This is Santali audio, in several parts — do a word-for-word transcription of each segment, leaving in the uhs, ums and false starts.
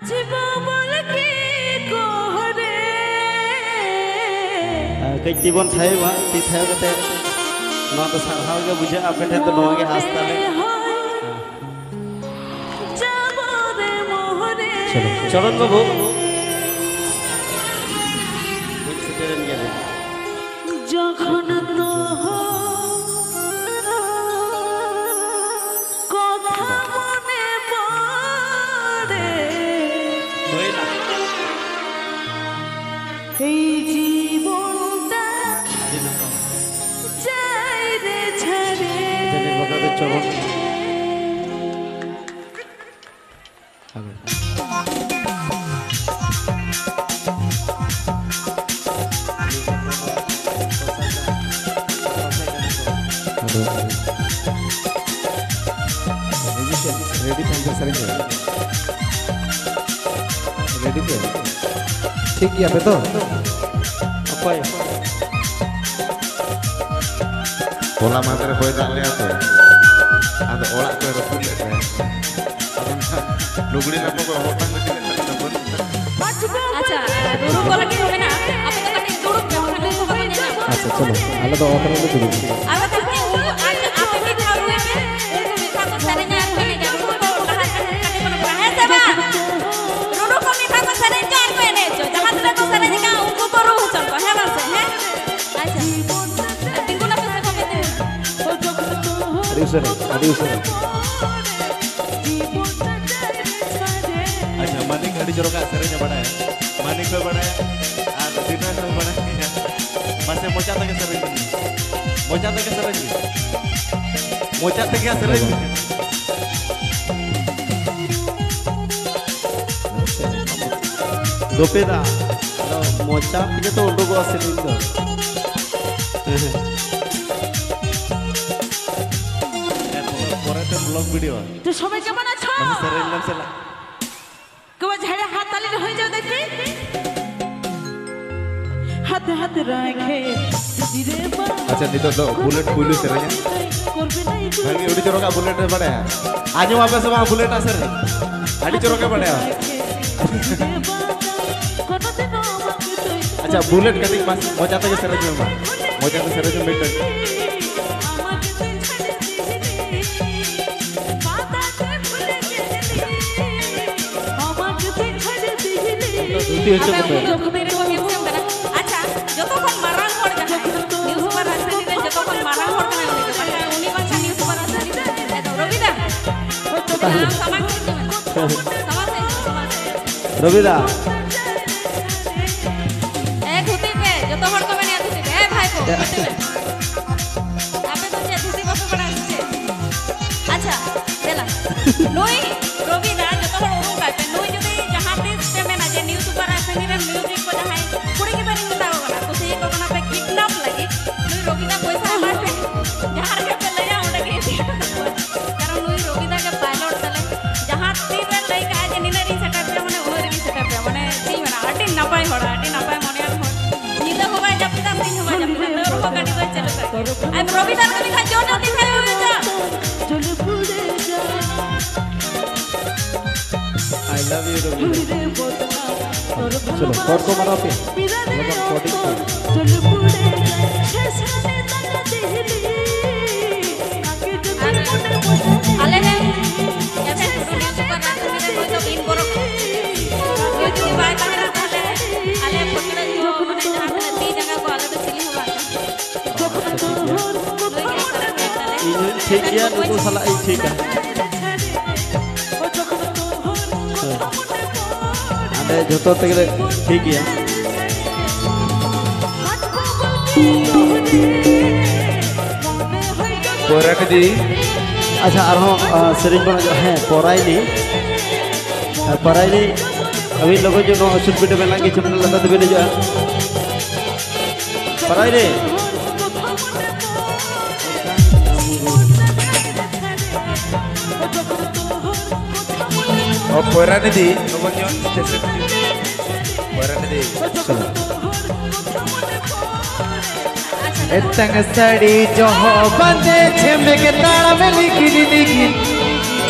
ᱡᱤᱵᱚᱱ ᱵᱚᱞ ᱠᱤ ᱠᱚᱦᱨᱮ᱾ ᱟᱨ ᱠᱟᱹᱡ ᱛᱤ ᱵᱚᱱ ᱛᱷᱟᱭᱚ ᱢᱟ, ᱛᱤ ᱛᱷᱟᱭᱚ ᱠᱟᱛᱮ ᱱᱚᱣᱟ ᱫᱚ ᱥᱟᱨᱦᱟᱣ ᱜᱮ ᱵᱩᱡᱷᱟᱹᱜᱼᱟ᱾ ᱟᱯᱮ ᱴᱷᱮᱱ ᱫᱚ ᱱᱚᱣᱟ ᱜᱮ ᱟᱸᱥ ᱛᱟᱞᱮ᱾ ᱦᱳᱭ᱾ ᱡᱟᱵᱚᱨᱮ ᱢᱚᱦᱨᱮ᱾ ᱪᱚᱞᱚ, ᱪᱚᱞᱚᱱ ᱵᱟᱹᱵᱩ᱾ ᱦᱮᱡ ᱥᱮᱴᱮᱨᱮᱱ ᱜᱮᱭᱟ ᱵᱤᱱ᱾ ᱡᱚᱠᱷᱚᱱ ᱛᱚᱦᱚ ᱠᱚᱛᱷᱟ ᱢᱚᱱᱮ ᱯᱚᱲᱮ᱾ ᱦᱩᱭᱱᱟ᱾ এই জীবনটা আরে না, না। যায় রে ছাড়ে। এটা নিয়ে বকাতে চলো। ᱟᱫᱚ ᱨᱮᱰᱤ ᱠᱷᱟᱱ ᱫᱚ ᱥᱮᱨᱮᱧ ᱦᱩᱭᱩᱜᱼᱟ᱾ ᱨᱮᱰᱤ ᱯᱮ᱾ ᱴᱷᱤᱠ ᱜᱮᱭᱟ ᱯᱮ ᱛᱚ? ᱚᱠᱚᱭ? ᱦᱚᱞᱟ ᱢᱟᱦᱫᱮᱨ ᱦᱚᱭ ᱫᱟᱜ ᱞᱮᱜᱼᱟ ᱛᱚ, ᱟᱫᱚ ᱚᱲᱟᱜ ᱠᱚᱭ ᱨᱟᱹᱯᱩᱫ ᱞᱮᱫ ᱛᱟᱭᱟ᱾ ᱟᱫᱚ ᱱᱟᱦᱟᱜ ᱞᱩᱜᱽᱲᱤ ᱞᱟᱯᱚ ᱠᱚ ᱦᱚᱨᱚᱜ ᱵᱟᱝ ᱞᱟᱹᱜᱤᱫ ᱞᱮ ᱠᱷᱟᱱ ᱫᱚ ᱵᱟᱹᱱᱩᱜ ᱛᱟᱞᱮᱭᱟ᱾ ᱟᱪᱪᱷᱟ, ᱨᱩᱨᱩ ᱠᱚ ᱞᱟᱹᱜᱤᱫ ᱦᱚᱸ ᱢᱮᱱᱟᱜᱼᱟ᱾ ᱟᱯᱮ ᱫᱚ ᱠᱟᱹᱴᱤᱡ ᱫᱩᱲᱩᱵ ᱯᱮ, ᱵᱟᱠᱷᱟᱱ ᱩᱱᱠᱩ ᱵᱟᱠᱚ ᱧᱮᱞ ᱧᱟᱢᱟ᱾ ᱟᱪᱪᱷᱟ, ᱪᱚᱞᱚ, ᱟᱞᱮ ᱫᱚ ᱚᱛ ᱨᱮᱞᱮ ᱫᱩᱲᱩᱵ᱾ ᱟᱨ ᱵᱟᱠᱷᱟᱱ ᱩᱱᱠᱩ, ᱟᱯᱮ, ᱟᱯᱮ ᱢᱤᱫ ᱫᱷᱟᱣ ᱨᱩᱭ ᱯᱮ, ᱩᱱᱠᱩ ᱢᱤᱫ ᱫᱷᱟᱣ ᱠᱚ ᱥᱮᱨᱮᱧᱟ, ᱟᱨ ᱠᱚ ᱮᱱᱮᱡᱟ᱾ ᱨᱩᱨᱩ ᱠᱚ ᱞᱟᱦᱟ ᱥᱮᱱ ᱠᱟᱹᱴᱤᱡ ᱠᱚ ᱨᱩᱨᱩ, ᱦᱮᱸ ᱥᱮ ᱵᱟᱝ? ᱨᱩᱨᱩ ᱠᱚ ᱢᱤᱫ ᱫᱷᱟᱣ ᱠᱚ ᱥᱮᱨᱮᱧ ᱪᱚ ᱟᱨ ᱠᱚ ᱮᱱᱮᱡ ᱪᱚ᱾ ᱡᱟᱦᱟᱸ ᱛᱤᱱᱟᱹᱜ ᱠᱚ ᱥᱮᱨᱮᱧ ᱟᱠᱟᱫ, ᱩᱱᱠᱩ ᱠᱚ ᱨᱩ ᱦᱚᱪᱚ ᱠᱚᱣᱟ, ᱦᱮᱸ ᱵᱟᱝ ᱥᱮ? ᱦᱮᱸ? ᱟᱪᱪᱷᱟ᱾ ᱛᱤᱸᱜᱩᱱ ᱟᱯᱮ ᱥᱮ ᱵᱟᱯᱮ ᱛᱤᱸᱜᱩᱱᱟ? ᱟᱹᱰᱤ ᱩᱥᱟᱹᱨᱟ, ᱟᱹᱰᱤ ᱩᱥᱟᱹᱨᱟ᱾ ᱟᱪᱪᱷᱟ, ᱢᱟᱱᱤᱠ ᱟᱹᱰᱤ ᱪᱚᱨᱚᱠᱟᱜ ᱥᱮᱨᱮᱧ ᱮ ᱵᱟᱲᱟᱭᱟ᱾ ᱢᱟᱱᱤᱠ ᱦᱚᱸᱭ ᱵᱟᱲᱟᱭᱟ ᱟᱨ ᱫᱤᱱᱟᱹ ᱦᱚᱸᱭ ᱵᱟᱲᱟᱭᱟ᱾ ᱢᱟᱥᱮ ᱢᱚᱪᱟ ᱛᱮᱜᱮ ᱥᱮᱨᱮᱧ ᱢᱮ᱾ ᱢᱚᱪᱟ ᱛᱮᱜᱮ ᱥᱮᱨᱮᱧ ᱢᱮ᱾ ᱢᱚᱪᱟ ᱛᱮᱜᱮ ᱥᱮᱨᱮᱧ ᱢᱮ᱾ ᱜᱳᱯᱤ ᱫᱟ, ᱟᱫᱚ ᱢᱚᱪᱟ ᱛᱮᱜᱮ ᱛᱚ ᱩᱰᱩᱠᱚᱜᱼᱟ ᱥᱮᱨᱮᱧ ᱫᱚ᱾ ᱦᱮᱸ, ᱯᱚᱨᱮ, ᱯᱚᱨᱮᱛᱮ vlog video᱾ তো সবাই কেমন আছো? ᱢᱟᱥᱮ ᱥᱮᱨᱮᱧ ᱞᱮᱢ ᱥᱮ ᱞᱟ᱾ কেউ ঝাড়ে হাত তালি হয়ে যাও দেখি। হাতে হাতে রাখে। আচ্ছা, ᱱᱤᱛᱚᱜ ᱫᱚ ᱵᱩᱞᱮᱴ ᱯᱩᱭᱞᱩ ᱥᱮᱨᱮᱧᱟ᱾ ᱵᱷᱟᱜᱮ, ᱟᱹᱰᱤ ᱪᱚᱨᱚᱠᱟ ᱵᱩᱞᱮᱴ ᱮ ᱵᱟᱲᱟᱭᱟ᱾ ᱟᱸᱡᱚᱢ ᱟᱯᱮ ᱥᱮ ᱵᱟᱝ ᱵᱩᱞᱮᱴ ᱟᱜ ᱥᱮᱨᱮᱧ? ᱟᱹᱰᱤ ᱪᱚᱨᱚᱠᱮ ᱵᱟᱲᱟᱭᱟ᱾ ᱟᱪᱪᱷᱟ, ᱵᱩᱞᱮᱴ ᱠᱟᱹᱴᱤᱡ ᱢᱟᱥᱮ ᱢᱚᱡᱟ ᱛᱮᱜᱮ ᱥᱮᱨᱮᱧ ᱢᱮ ᱢᱟ᱾ ᱢᱚᱡᱟ ᱛᱮ ᱥᱮᱨᱮᱧ ᱢᱮ ᱢᱤᱫᱴᱟᱝ᱾ ᱫᱷᱩᱛᱤ ᱦᱚᱪᱚ ᱟᱯᱮ ᱠᱚᱯᱮ᱾ ᱩᱱᱠᱩ ᱫᱚ ᱫᱷᱩᱛᱤ ᱨᱮᱠᱚ ᱧᱮᱞ ᱡᱚᱝ ᱠᱟᱱᱟ᱾ ᱟᱪᱪᱷᱟ, ᱡᱚᱛᱚ ᱠᱷᱚᱱ ᱢᱟᱨᱟᱝ ᱦᱚᱲ ᱡᱟᱦᱟᱸᱭ, ᱱᱤᱭᱩᱡ ᱥᱩᱯᱟᱨ ᱨᱟᱡᱽᱫᱷᱟᱱᱤ ᱨᱮ ᱡᱚᱛᱚ ᱠᱷᱚᱱ ᱢᱟᱨᱟᱝ ᱦᱚᱲ ᱠᱟᱱᱟᱭ ᱩᱱᱤ ᱫᱚ᱾ ᱵᱟᱠᱷᱟᱱ ᱩᱱᱤ ᱵᱟᱝᱠᱷᱟᱱ ᱱᱤᱭᱩᱡ ᱥᱩᱯᱟᱨ ᱨᱟᱡᱽᱫᱷᱟᱱᱤ ᱫᱚ ᱮᱠᱫᱚᱢ᱾ ᱨᱚᱵᱤ ᱫᱟ, ᱟᱢ ᱥᱟᱢᱟᱝ ᱥᱮᱫ ᱦᱤᱡᱩᱜ ᱢᱮ᱾ ᱥᱟᱢᱟᱝ ᱥᱮᱫ ᱦᱤᱡᱩᱜ ᱢᱮ, ᱥᱟᱢᱟᱝ ᱥᱮᱫ᱾ ᱨᱚᱵᱤ ᱫᱟ᱾ ᱮ, ᱫᱷᱩᱛᱤ ᱯᱮ, ᱡᱚᱛᱚ ᱦᱚᱲ ᱠᱚ ᱢᱮᱱᱮᱜᱼᱟ ᱫᱷᱩᱛᱤ ᱯᱮ᱾ ᱮ ᱵᱷᱟᱭ ᱠᱚ, ᱫᱷᱩᱛᱤ ᱯᱮ᱾ ᱟᱯᱮ ᱫᱚ ᱪᱮᱫ ᱫᱷᱩᱛᱤ ᱵᱟᱯᱮ ᱵᱟᱲᱟᱭᱟ ᱥᱮ ᱪᱮᱫ? ᱟᱪᱪᱷᱟ, ᱫᱮᱞᱟ᱾ ᱱᱩᱭ ᱨᱚᱵᱤ ᱫᱟ, ᱡᱚᱛᱚ ᱦᱚᱲ ᱩᱨᱩᱢ ᱠᱟᱭ ᱯᱮ᱾ ᱱᱩᱭ ᱡᱩᱫᱤ ᱡᱟᱦᱟᱸ ᱛᱤᱥ ᱯᱮ ᱢᱮᱱᱟ ᱡᱮ ᱱᱤᱭᱩᱡ ᱥᱩᱯᱟᱨ ᱨᱟᱡᱽᱫᱷᱟᱱᱤ ᱨᱮᱱ ᱢᱤᱭᱩᱡᱤᱠ ᱠᱚ ᱡᱟᱦᱟᱸᱭ ᱠᱩᱲᱤ ᱜᱤᱫᱽᱨᱟᱹᱧ ᱢᱮᱛᱟ ᱠᱚ ᱠᱟᱱᱟ, ᱠᱩᱥᱤᱭᱟᱹ ᱠᱚ ᱠᱟᱱᱟ ᱯᱮ ᱠᱤᱰᱱᱟᱯ ᱞᱟᱹᱜᱤᱫ, ᱱᱩᱭ ᱨᱚᱵᱤ ᱫᱟ ᱯᱚᱭᱥᱟ ᱮᱢᱟᱭ ᱯᱮ᱾ ᱡᱟᱦᱟᱸ ᱨᱮᱜᱮ ᱯᱮ ᱞᱟᱹᱭᱟ ᱚᱸᱰᱮ ᱜᱮ ᱤᱫᱤ ᱦᱚᱴᱚ ᱠᱟᱠᱚᱣᱟ᱾ ᱠᱟᱨᱚᱱ ᱱᱩᱭ ᱨᱚᱵᱤ ᱫᱟ ᱜᱮ ᱯᱟᱭᱞᱚᱴ ᱛᱟᱞᱮ᱾ ᱡᱟᱦᱟᱸ ᱛᱤᱱ ᱨᱮ ᱞᱟᱹᱭ ᱠᱟᱜᱼᱟ ᱡᱮ ᱱᱤᱱᱟᱹᱜ ᱨᱤᱧ ᱥᱮᱴᱮᱨ ᱯᱮᱭᱟ, ᱢᱟᱱᱮ ᱩᱱᱟᱹᱜ ᱨᱮᱜᱮ ᱥᱮᱴᱮᱨ ᱯᱮᱭᱟ᱾ ᱢᱟᱱᱮ ᱪᱮᱫ ᱤᱧ ᱢᱮᱱᱟ, ᱟᱹᱰᱤ ᱱᱟᱯᱟᱭ ᱦᱚᱲ, ᱟᱹᱰᱤ ᱱᱟᱯᱟᱭ ᱢᱚᱱᱮᱭᱟᱱ ᱦᱚᱲ᱾ ᱧᱤᱫᱟᱹ ᱦᱚᱸ ᱵᱟᱭ ᱡᱟᱹᱯᱤᱫᱟ, ᱥᱤᱧ ᱦᱚᱸ ᱵᱟᱭ ᱡᱟᱹᱯᱤᱫᱟ, ᱛᱟᱹᱣ ᱨᱮᱦᱚᱸ ᱜᱟᱹᱰᱤ ᱫᱚᱭ ᱪᱟᱹᱞᱩ ᱠᱟᱜ ᱜᱮᱭᱟ᱾ ᱟᱨ ᱨᱚᱵᱤ ᱫᱟ ᱢᱮᱱᱠᱷᱟᱱ ᱡᱳᱨ ᱧᱚᱜ ᱛᱮᱠᱷᱟᱱ ᱩᱱᱤ ᱫᱚ᱾ I love you, ᱨᱚᱵᱤ ᱫᱟ᱾ ᱪᱚᱞᱚ, ᱠᱚᱨ ᱠᱚ ᱢᱟᱨᱟᱣ ᱯᱮ᱾ ᱞᱚᱜᱚᱱ recording ᱯᱮ᱾ ᱟᱨ ᱟᱞᱮ ᱨᱮᱱ ᱡᱟᱦᱟᱸᱭ ᱴᱩᱰᱩ ᱱᱤᱭᱩᱡ ᱥᱩᱯᱟᱨ ᱨᱟᱡᱽᱫᱷᱟᱱᱤ ᱨᱮ ᱱᱩᱭ ᱫᱚ ᱵᱤᱱ ᱵᱚᱨᱚ ᱠᱟᱱᱟ᱾ ᱱᱩᱭ ᱡᱩᱫᱤ ᱵᱟᱭ ᱛᱟᱦᱮᱱᱟ ᱛᱟᱦᱞᱮ ᱟᱞᱮ ᱯᱷᱟᱹᱠᱲᱟᱹ ᱠᱚ, ᱢᱟᱱᱮ ᱡᱟᱦᱟᱸ ᱛᱤᱱᱟᱹᱜ ᱛᱤ ᱡᱟᱸᱜᱟ ᱠᱚ, ᱟᱞᱮ ᱫᱚ ᱪᱤᱞᱤ ᱦᱚᱸ ᱵᱟᱝ ᱠᱟᱱᱟ᱾ ᱱᱩᱭ ᱜᱮ ᱥᱟᱨᱟ ᱜᱷᱟᱹᱲᱤᱡ ᱛᱟᱞᱮ᱾ ᱤᱧ ᱦᱚᱸᱧ ᱴᱷᱤᱠ ᱜᱮᱭᱟ, ᱱᱩᱠᱩ ᱥᱟᱞᱟᱜ ᱤᱧ ᱴᱷᱤᱠᱟ᱾ ᱦᱮᱸ᱾ ᱟᱞᱮ ᱡᱚᱛᱚ ᱛᱮᱜᱮᱞᱮ ᱴᱷᱤᱠ ᱜᱮᱭᱟ᱾ ᱯᱚᱨᱟᱭᱱᱤ ᱫᱤ᱾ ᱟᱪᱪᱷᱟ, ᱟᱨᱦᱚᱸ, ᱟ, ᱥᱮᱨᱮᱧ ᱵᱚᱱ ᱟᱸᱡᱚᱢ, ᱦᱮᱸ, ᱯᱚᱨᱟᱭᱱᱤ᱾ ᱟ, ᱯᱚᱨᱟᱭᱱᱤ, ᱟᱹᱵᱤᱱ ᱞᱚᱜᱚᱱ ᱧᱚᱜ ᱱᱚᱣᱟ ᱚᱥᱩᱨ ᱯᱤᱸᱰᱟᱹ ᱢᱮᱞᱟ ᱜᱮ ᱪᱮᱱᱮᱞ ᱞᱟᱛᱟᱨ ᱛᱮᱵᱤᱱ ᱦᱤᱡᱩᱜᱼᱟ᱾ ᱯᱚᱨᱟᱭᱱᱤ᱾ ᱚ, ᱯᱚᱨᱟᱭᱱᱤ ᱫᱤ, ᱞᱚᱜᱚᱱ ᱧᱚᱜ ᱥᱴᱮᱡ ᱨᱮ ᱦᱤᱡᱩᱜ ᱢᱮ᱾ ᱯᱚᱨᱟᱭᱱᱤ ᱫᱤ᱾ ᱪᱚᱞᱚ᱾ ᱮᱛᱟᱝ ᱥᱟᱹᱲᱤ ᱡᱚᱦᱚᱜ ᱵᱟᱸᱫᱮ ᱪᱷᱮᱢᱮᱠ ᱛᱟᱲᱟᱢ ᱞᱤᱜᱤᱱ ᱞᱤᱜᱤᱱ᱾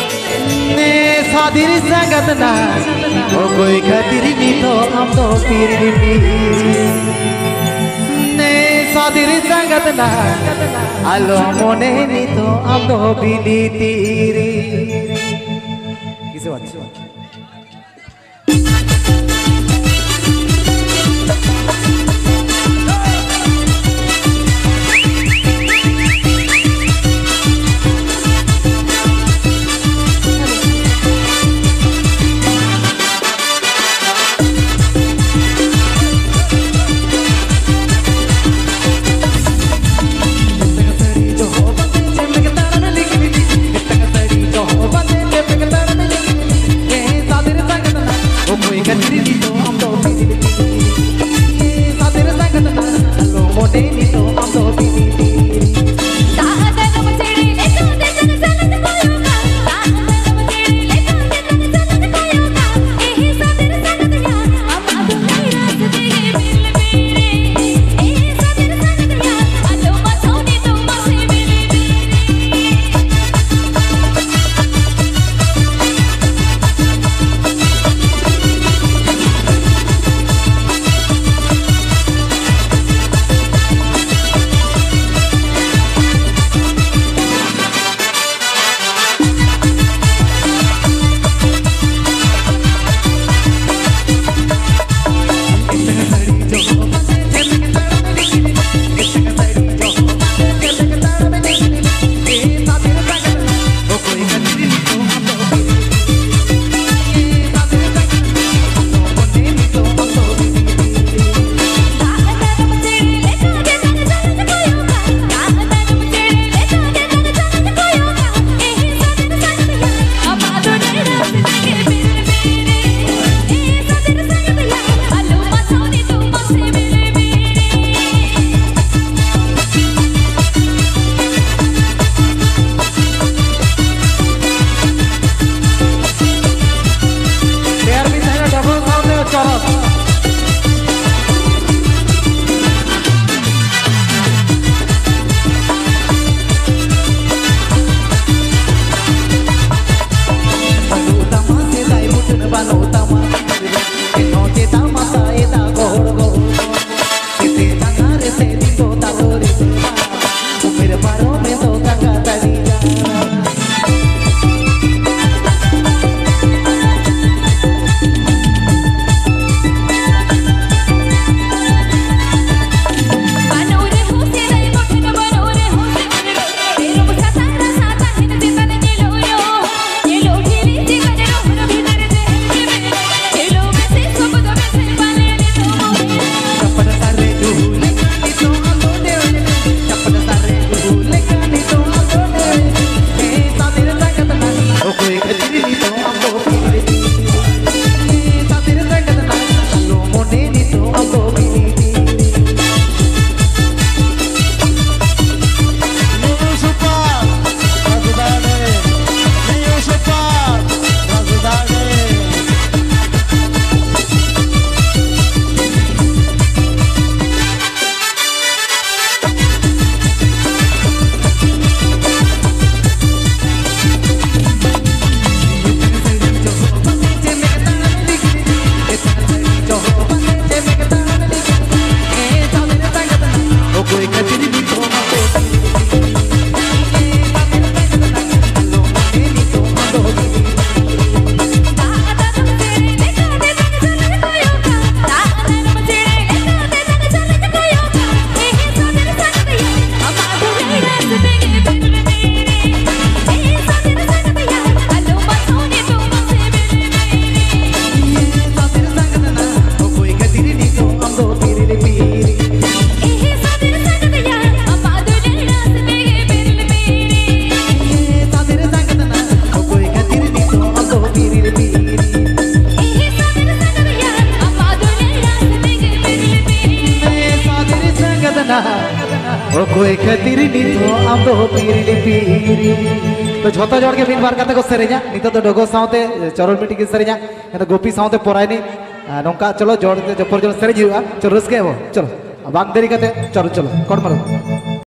ᱱᱮ ᱥᱟᱫᱤᱨ ᱥᱟᱸᱜᱟᱛ ᱱᱟ᱾ ᱚᱠᱚ ᱫᱚ ᱯᱤᱨᱤᱛᱤ ᱱᱮ ᱥᱟᱫᱤᱨ ᱥᱟᱸᱜᱟᱛ ᱱᱟ, ᱟᱞᱚ ᱢᱚᱱᱮ ᱱᱤᱛᱚᱜ ᱟᱢ ᱫᱚ ᱵᱤᱱᱤᱛᱤ ᱨᱮ᱾ ᱠᱤᱥᱮ ᱵᱟᱪᱪᱟ? ᱰᱚᱵᱚᱞ ᱥᱟᱶᱛᱮ ᱪᱚᱨᱚᱥ᱾ ᱵᱟᱹᱱᱩᱜ ᱛᱟᱢᱟ ᱥᱮᱫᱟᱭ ᱢᱩᱴᱷᱟᱹᱱ, ᱵᱟᱹᱱᱩᱜ ᱛᱟᱢᱟ ᱮᱱᱦᱚᱸ ᱪᱮᱫᱟᱜ ᱢᱟ ᱚᱠᱚᱭ ᱠᱷᱟᱹᱛᱤᱨ ᱱᱤᱛ ᱦᱚᱸ ᱟᱢ ᱫᱚ ᱯᱤᱨᱤᱞ ᱯᱤᱨᱤᱞ᱾ ᱛᱚ ᱡᱷᱚᱛᱚ ᱡᱚᱲ ᱜᱮ ᱢᱤᱫ ᱵᱟᱨ ᱠᱟᱛᱮ ᱠᱚ ᱥᱮᱨᱮᱧᱟ᱾ ᱱᱤᱛᱚᱜ ᱫᱚ ᱰᱚᱜᱚ ᱥᱟᱶᱛᱮ ᱪᱚᱨᱚᱱ ᱢᱤᱫᱴᱤᱡ ᱜᱮ ᱥᱮᱨᱮᱧᱟ, ᱤᱱᱟᱹ ᱜᱳᱯᱤ ᱥᱟᱶᱛᱮ ᱯᱚᱨᱟᱭᱱᱤ᱾ ᱟᱨ ᱱᱚᱝᱠᱟ ᱪᱚᱞᱚ ᱡᱚᱲ ᱛᱮ ᱡᱚᱯᱚᱨ ᱡᱚᱲ ᱥᱮᱨᱮᱧ ᱦᱩᱭᱩᱜᱼᱟ᱾ ᱪᱚᱞᱚ ᱨᱟᱹᱥᱠᱟᱹᱭᱟᱵᱚ, ᱪᱚᱞᱚ᱾ ᱵᱟᱝ ᱫᱮᱨᱤ ᱠᱟᱛᱮ ᱪᱚᱞᱚ, ᱪᱚᱞᱚ ᱠᱚᱲᱢᱟᱨᱚ᱾